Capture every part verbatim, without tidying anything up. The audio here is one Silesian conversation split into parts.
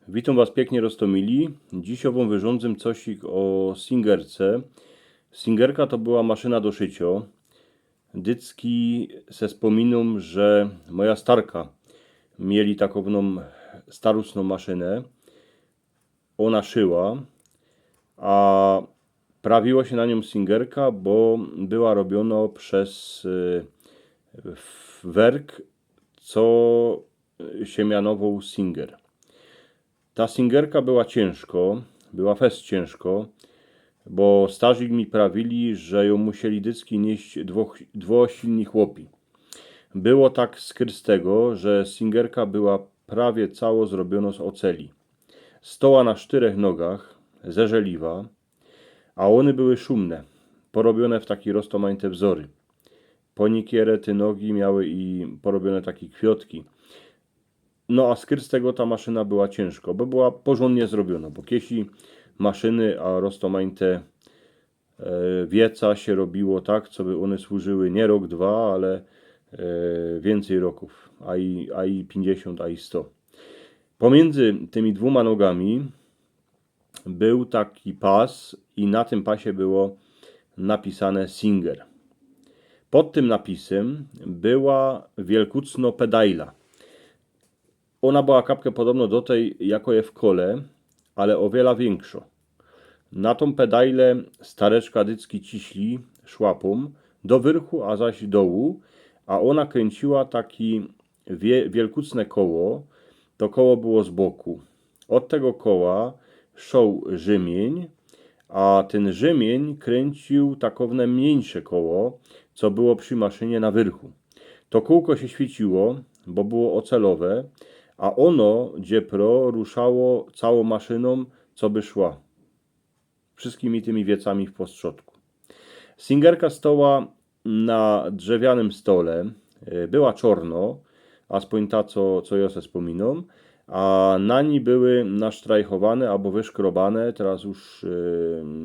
Witōm was piyknie, roztōmili. Dzisiŏj wōm wyrządzym cosik ô Singerce. Singerka to była maszyna do szyciŏ. Dycki se spōminōm, że moja starka mieli takowną starusną maszynã. Ôna szyła, a prawiło sie na niōm Singerka, bo była robiono bez, y, werk, co sie mianowoł Singer. Ta Singerka była ciynżko, była fest ciynżko, bo starzi mi prawili, że jōm musieli dycki niyś dwo-, dwosilni chłopi. Było tak skryz tego, że Singerka była prawie cało zrobiono z ôceli. Stoła na sztyrech nogach, ze żeliwa, a ône były szumne, porobiōne w taki roztōmajte wzory. Po niykere te nogi miały i porobiōne takie kwiotki. No a skryz tego ta maszyna była ciynżko, bo była porzōndnie zrobiōno, bo kiesi maszyny, a roztōmajte, e, wieca sie robiło tak, co by ône służyły niy rok, dwa, ale, e, wiyncyj rokōw, a i, a i piyńćdziesiōnt, a i sto. Pomiyndzy tymi dwōma nogami bōł taki pas i na tym pasie było napisane Singer. Pod tym napisym była wielkucno pedajla. Ôna była kapkã podobno do tyj, jako je w kole, ale ô wiela wiynkszŏ. Na tōm pedajle stareczka dycki ciśli szłapōm do wyrchu, a zaś dołu, a ôna kryńciła taki wie-, wielkucne koło. To koło było z boku. Ôd tego koła szoł rzymiyń, a tyn rzymiyń kryńciōł takowne miyńsze koło, co było przi maszynie na wyrchu. To kōłko sie świyciło, bo było ôcelowe, a ôno dziepro ruszało całōm maszynōm, co by szła. Wszyskimi tymi wiecami w postrzodku. Singerka stoła na drzewianym stole, e, była czŏrno, aspōń ta, co, co jŏ se spōminōm, a na ni były nasztrajchowane abo wyszkrobane, teroz już, e,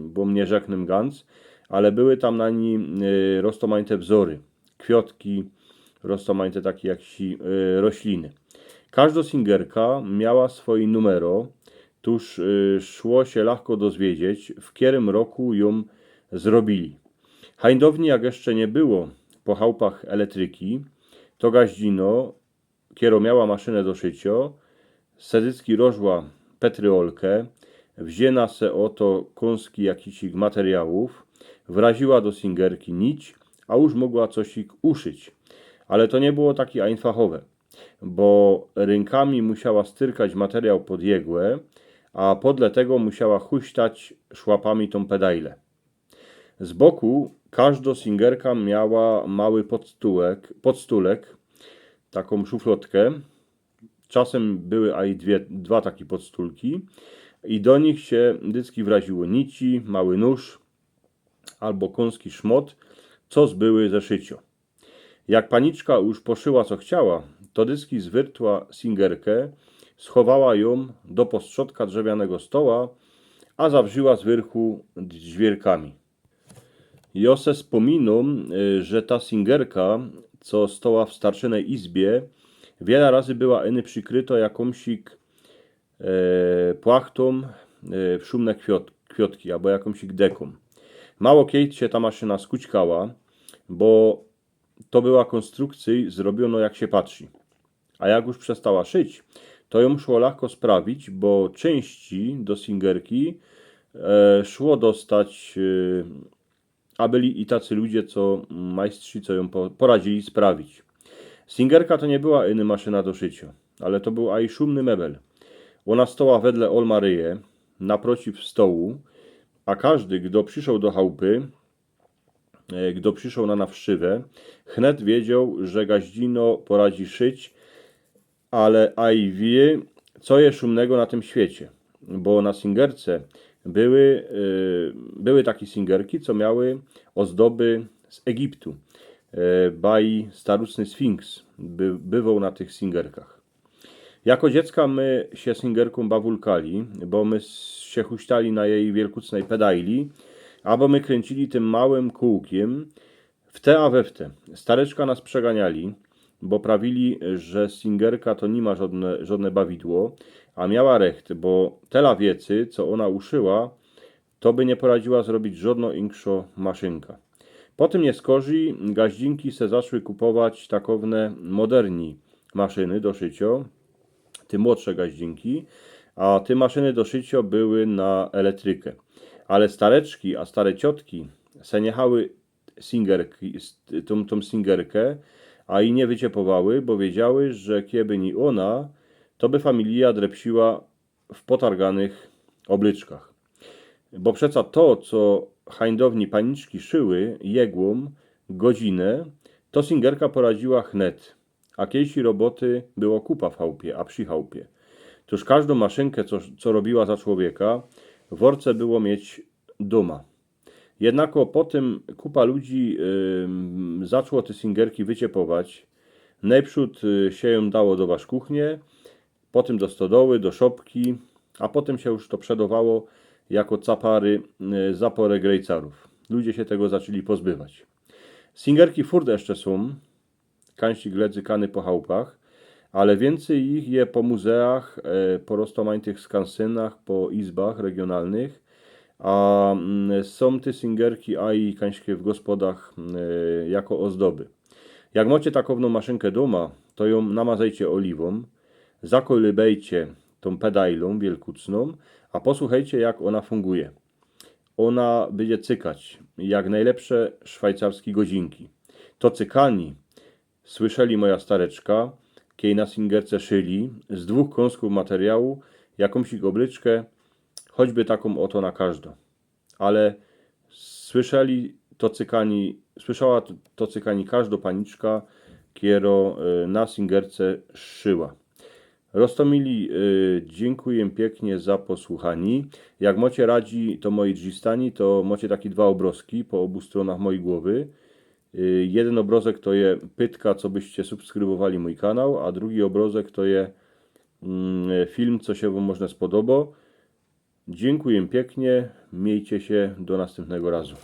bo mie rzeknōm ganc, ale były tam na ni, e, roztōmajte wzory, kwiotki, roztōmajte takie jak si, e, rośliny. Kożdŏ singerka miała swoje numero, tuż, e, szło sie lachko dozwiedzieć, w kerym roku jōm zrobiyli. Hańdowni, jak jeszcze niy było po chałpach elektryki, to gaździno, kero miała maszynã do szyciŏ, se dycki rożła petriolkã, wziyna se ô to kōnski jakichś materiałōw, wraziła do singerki nić, a już mogła cosik uszyć. Ale to niy było taki ajnfachowe, bo rynkami musiała styrkać materiał pod jegłã, a podle tego musiała huśtać szłapami tōm pedajlã. Z boku kożdŏ singerka miała mały podstulek, podstulek, takōm szuflodkã. Czasym były aj dwie, dwa takie podstulki i do nich sie dycki wraziło nici, mały nōż abo kōnski szmot, co zbyły ze szyciŏ. Jak paniczka już poszyła, co chciała, to dycki zwyrtła singerkã, schowała jōm do postrzodka drzewianego stoła, a zawrzyła z wyrchu dźwierkami. Jŏ se spōminōm, y, że ta singerka, co stoła w starczynej izbie, wiela razy była iny przikrytŏ jakōmsik, e, płachtōm, e, w szumne kwiot-, kwiotki abo jakōmsik dekōm. Mało kej sie ta maszyna skućkała, bo to była kōnstrukcyjŏ zrobionŏ, jak sie patrzi. A jak już przestała szyć, to jōm szło lachko sprawić, bo czynści do singerki, e, szło dostać, e, a byli i tacy ludzie, co majstrzi, co jōm po-, poradziyli sprawić. Singerka to niy była iny maszyna do szyciŏ, ale to bōł aj szumny mebel. Ôna stoła wedle olmaryje, naprociw stołu, a kożdy, kto prziszoł do chałpy, e, kdo prziszoł na nawszywã, chnet wiedzioł, że gaździno poradzi szyć, ale aj wiy, co je szumnego na tym świecie. Bo na singerce były, e, były takie singerki, co miały ozdoby z Egiptu. E, baj starusny Sfinks by-, bywoł na tych singerkach. Jako dziecka my sie singerkōm bawulkali, bo my sie huśtali na jej wielkucnej pedajli, abo my kryńcili tym małym kōłkiym w te a we w te. Stareczka nas przeganiali, bo prawili, że singerka to niy ma żodne, żodne bawidło, A miała recht, bo tela wiecy, co ôna uszyła, to by niy poradziyła zrobić żŏdnŏ inkszŏ maszynka. Po tym niyskorzij gaździnki se zaczły kupować takowne modernij maszyny do szyciŏ, te młodsze gaździnki, a te maszyny do szyciŏ były na elektrykã. Ale stareczki, a stare ciotki se niechały singerki, s-, tōm, tōm singerkã, a ji niy wyciepowały, bo wiedziały, że kieby niy ôna, to by familijŏ drepsiyła w potarganych ôblyczkach. Bo przeca to, co hańdowni paniczki szyły jegłōm godzinã, to singerka poradziyła chnet, a kiejsij roboty było kupa w chałpie, a przi chałpie. Tōż kaźdŏ maszynkã, co, co robiyła za człowieka, w ôrce było mieć dōma. Jednako po tym kupa ludzi, ym, zaczło te singerki wyciepować. Nojprzōd, y, sie jōm dało do waszkuchnie, potym do stodoły, do szopki, a potym sie już to przedŏwało jako capary, y, za pŏrã grejcarōw. Ludzie sie tego zaczli pozbywać. Singerki furt jeszcze sōm, kańsik le cykane po chałpach, ale wiyncyj ich je po muzeach, e, po roztōmajtych skansynach, po izbach regionalnych, a, mm, sōm te singerki, a i kańsik w gospodach, e, jako ôzdoby. Jak mŏcie takowną maszynkã dōma, to jōm namazejcie ôliwōm, zakolybejcie tōm pedajlōm wielkucnōm, a posuchejcie, jak ôna funguje. Ôna bydzie cykać, jak nojlepsze szwajcarske godzinki. To cykani słyszeli moja stareczka, kiej na singerce szyli z dwōch kōnskōw materiału jakōmś ôblyczkã, choćby takōm ôto na kaźdŏ. Ale słyszeli to cykani, słyszała to, to cykani kaźdŏ paniczka, kierŏ, e, na singerce szyła. Roztōmili, y, dziynkuję piyknie za posłuchanie. Jak mŏcie radzi to moje drzistanie, to mŏcie takie dwa ôbrozki po ôbu strōnach mojij głowy. Y, jedyn ôbrozek to je pytka, co byście subskrybowali mōj kanał, a drugi ôbrozek to je, mm, film, co sie wōm może spodobŏ. Dziynkuję piyknie, miejcie sie, do nastympnego razu.